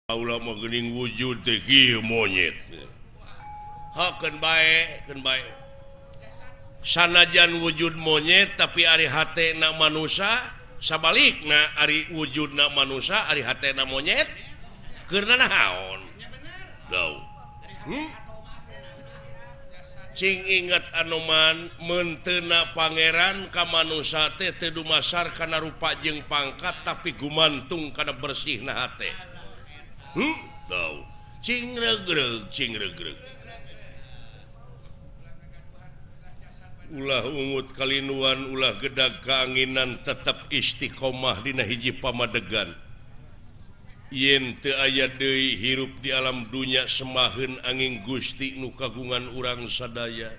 Kaula mah geuning wujud teh kieu monyet. Hakeun bae, keun bae. Sanajan wujud monyet tapi ari hatena manusa, sabalikna ari wujudna manusa ari hatena monyet. Keur naon? Dau. Cing inget Anoman menteuna pangeran ka manusa teh teu dumasar kana rupa jeung pangkat tapi gumantung kana bersihna hate. Dau. Cing regreg, cing regreg. Ulah ungut kalinuan, ulah gedag kaanginan, tetep istiqomah dina hiji pamadegan. Yen teu aya deui hirup di alam dunya semaheun angin Gusti nu kagungan urang sadaya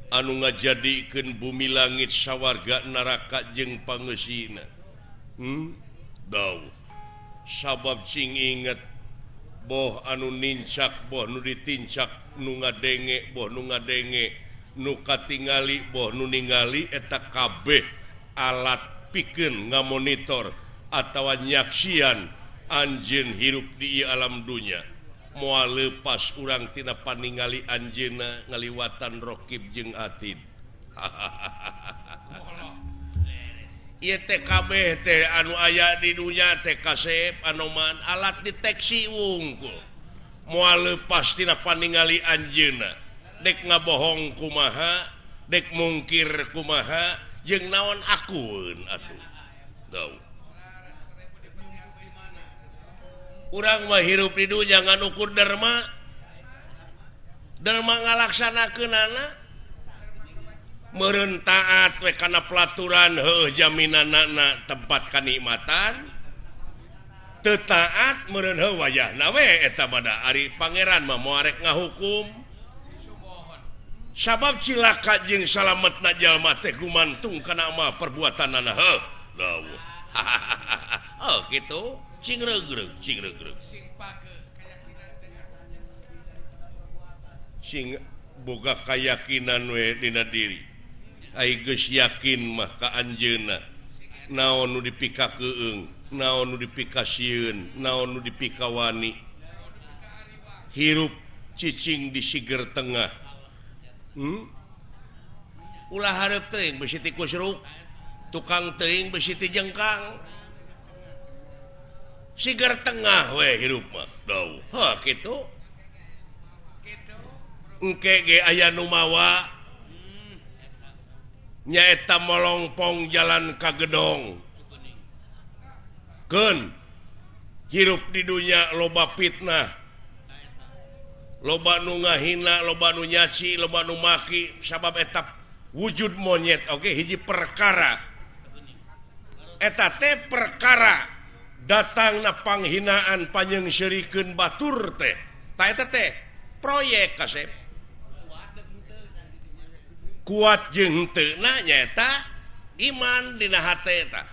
anu ngajadikeun bumi langit sawarga neraka jeung pangeusina. Dau. Sabab cing inget boh anu nincak boh nu ditincak nu ngadenge boh nu ngadenge nu katingali boh nu ningali eta kabeh alat pikeun ngamonitor atawa nyaksian anjeun hirup di alam dunya. Moal leupas urang tina paningali anjeunna ngaliwatan rokib jeung atid. Ieu teh kabeh teh anu aya di dunya teh kasep anoman alat deteksi wungkul. Moal leupas tina paningali anjeunna. Dek ngabohong kumaha, dek mungkir kumaha, jeung naon akun atuh. Dau. Urang mah hirup di dunya ngan ukur derma. Derma ngalaksanakeunana meureun taat we kana pelaturan heuh jaminanana tempat kanikmatan. Teu taat meureun heuh wayahna we eta mah da ari pangeran mah moal rek ngahukum. Sabab cilaka jeung salametna jalma teh gumantung kana amal perbuatanana heuh. Dawuh. Oh kitu. Cing regreg, cing regreg. Sing boga kayakinan we dina diri. Ai geus yakin mah ka anjeunna. Naon nu dipikakeung, naon nu dipikasieun, naon nu dipikawani. Hirup cicing di siger tengah. Ulah hareup teuing besi tikus ruk, tukang teuing besi ti jengkang. Siger tengah we hirup mah. Dau. Heuh kitu. Engke ge aya nu mawa nyaeta molongpong jalan ka gedong. Keun hirup di dunya loba fitnah. Loba nu ngahina, loba nu nyaci, loba nu maki sabab eta wujud monyet oge hiji perkara. Eta teh perkara datangna panghinaan panyeungseurikeun batur teh. Ta eta teh proyek kasep. Kuat jeung teu na nyaeta iman dina hate eta.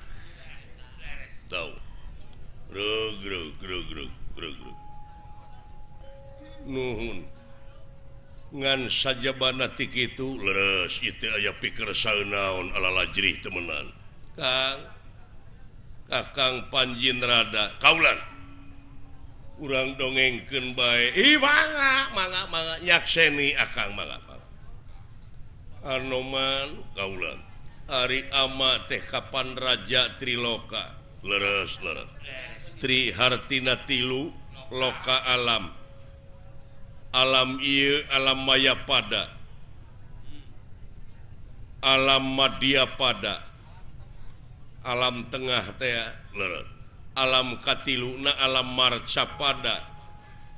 Tau. Rug rug rug rug rug rug. Nuhun. Ngan sajabana ti kitu leres ieu teh aya pikir saeunaon ala lajrih temenan. Kang Kakang Panjin Rada kaulan urang dongengkeun bae. Ih mangga mangga mangga nyakseni akang mangga mangga. Anoman kaulan ari ama teh kapan raja Triloka leres leres. Tri hartina tilu loka alam. Alam ieu alam maya pada. Alam madya pada. Alam tengah teh leres. Alam katiluna alam marcapada.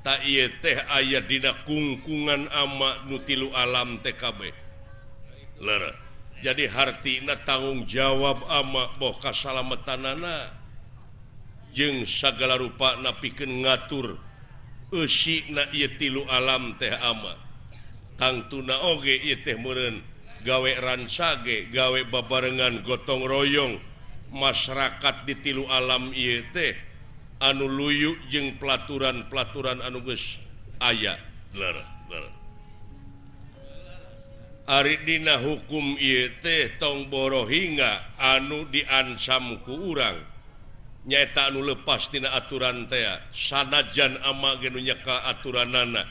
Ta ieu teh aya dina kungkungan ama nu tilu alam teh kabeh. Leres. Jadi hartina tanggung jawab ama boh kasalametanana jeung sagala rupana pikeun ngatur eusina ieu tilu alam teh ama. Tangtuna oge ieu teh meureun gawe ransage, gawe babarengan gotong royong masyarakat di tilu alam ieu teh anu luyu jeung pelaturan-pelaturan anu geus aya. Leres, leres. Ari dina hukum ieu teh tong borohinga anu diancam ku urang. Nyaeta anu lepas tina aturan teh sanajan ama ge nu nyeka aturanana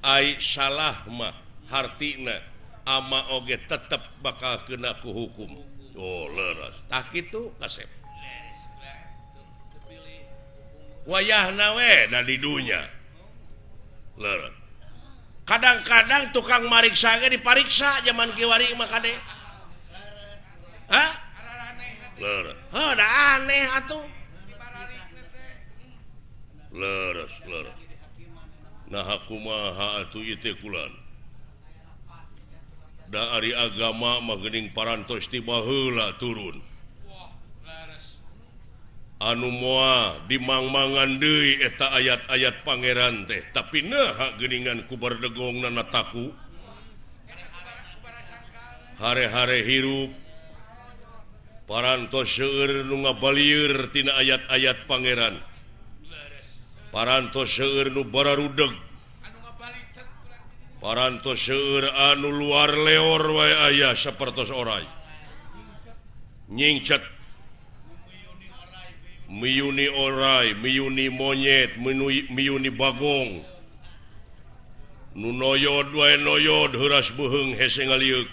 ai salah mah hartina ama oge tetep bakal kena ku hukum. Oh leres tah kitu kasep. Wayahna we da di dunya. Leres. Kadang-kadang tukang mariksa ge dipariksa zaman kiwari mah kade. Hah? Leres. Heuh da aneh atuh. Leres, leres. Nah kumaha atuh ieu teh kulan. Da ari agama mah geuning parantos ti baheula turun. Anu moal dimangmangan deui eta ayat-ayat pangeran teh, tapi naha geuningan ku bardegongna taku. Hare-hare hirup parantos seueur nu ngabalieur tina ayat-ayat pangeran. Parantos seueur nu bararudeg. Parantos seueur anu luar leor wae aya sapertos oray. Nyingcet miyuni oray, miyuni monyet, miyuni bagong. Nu noyod wae noyod heuras beuheung hese ngalieuk.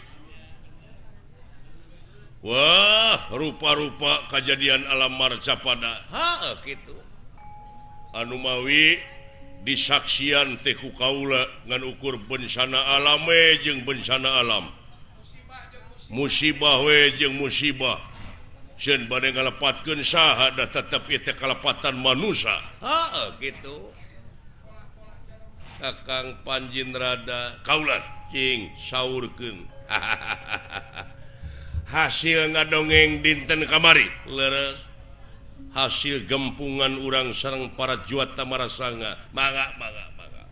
Wah, rupa-rupa kajadian alam marcapada. Heuh kitu. Anu mawi disaksian teh ku kaula ngan ukur bencana alame jeung bencana alam. Musibah we jeung musibah. Sieun bade ngalepatkeun saha da tetep ieu teh kalepatan manusa. Heuh kitu. Kakang Panjin rada kaula cing saurkeun. Hasil ngadongeng dinten kamari leres. Hasil gempungan urang sareng para juata marasanga. Mangga mangga mangga.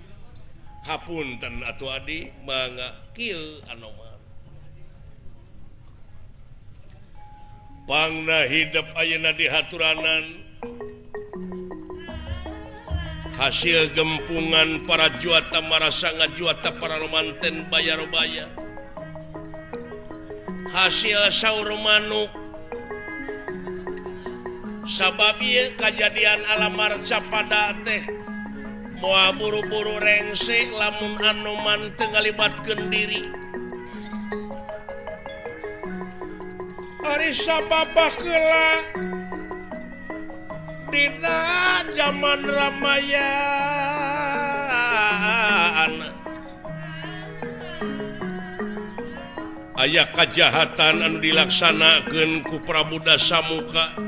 Hapunten atuh adi mangga kieu anoman. Pangna hidup ayeuna di haturanan. Hasil gempungan para juata marasanga juata para romanten bayarobaya. Hasil saur manuk. Sabab ieu kajadian alam marcapada teh moal buru-buru rengse lamun anoman teu ngalibatkeun diri. Ari sabab baheula dina zaman Ramayana aya kajahatan anu dilaksanakeun ku Prabu Dasamuka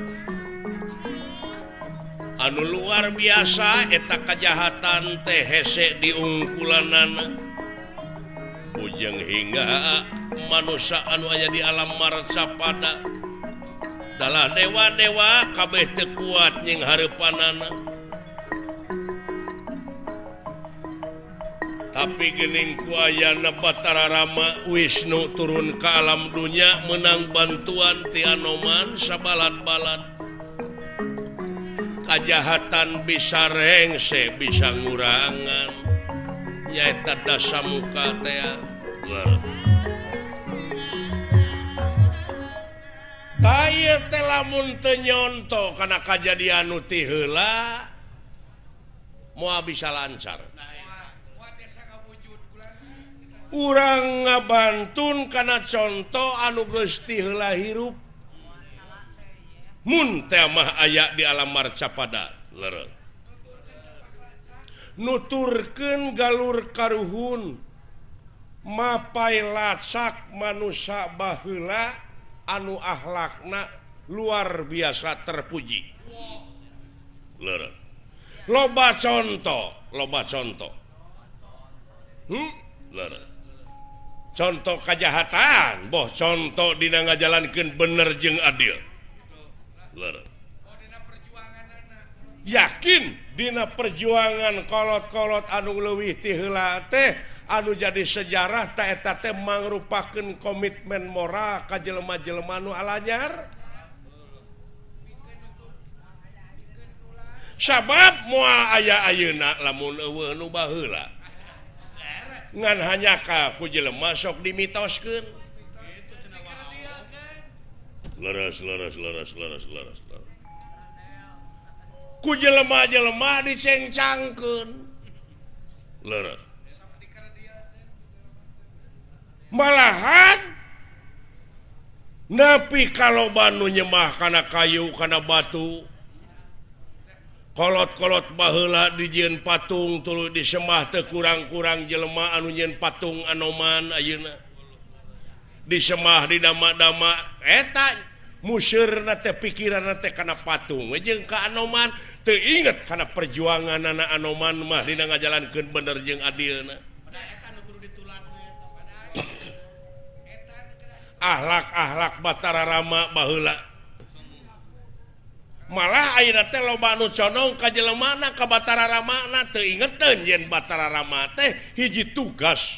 anu luar biasa eta kajahatan teh hese diungkulanana bujeng hingga manusia anu aya di alam marcapada dalah dewa-dewa kabeh teu kuat nying hareupanana. Tapi geuning ku ayana Batara Rama Wisnu turun ka alam dunya menang bantuan ti Anoman sabalad-balad. Kajahatan bisa rengse bisa ngurangan nyaeta Dasamuka teh. Tah ieu teh lamun teu nyonto kana kajadian nu ti heula moal bisa lancar. Urang ngabantun kana conto anu geus ti heula hirup. Mun teh mah aya di alam marcapada lereut. Nuturkeun galur karuhun mapai lacak manusa baheula anu akhlakna luar biasa terpuji. Lereut. Loba conto, loba conto. Lereut. Contoh kajahatan, boh contoh dina ngajalankeun bener jeung adil. Lereut. Yakin dina perjuangan kolot-kolot anu leuwih ti heula teh anu jadi sejarah ta eta teh mangrupakeun komitmen moral ka jelema-jelema nu alanyar. Sabab moal aya ayeuna lamun eueuh nu baheula. Ngan hanya ka ku jelema sok dimitoskeun. Leres leres leres leres leres. Ku jelema-jelema disengcangkeun. Leres. Malahan nepi kalau banu nyemah kana kayu, kana batu, kolot-kolot baheula dijieun patung tuluy disemah, teu kurang-kurang jelema anu nyieun patung Anoman ayeuna disemah di dama-dama. Eta museurna teh, pikiranna teh kana patung jeung ka Anoman, teu inget kana perjuangan anak Anoman mah dina ngajalankeun bener jeung adilna. Ahlak-ahlak Batara Rama baheula malah ayeuna teh loba anu condong ka jelemana, ka Batara Ramana, teu ingeteun yen Batara Rama teh hiji tugas.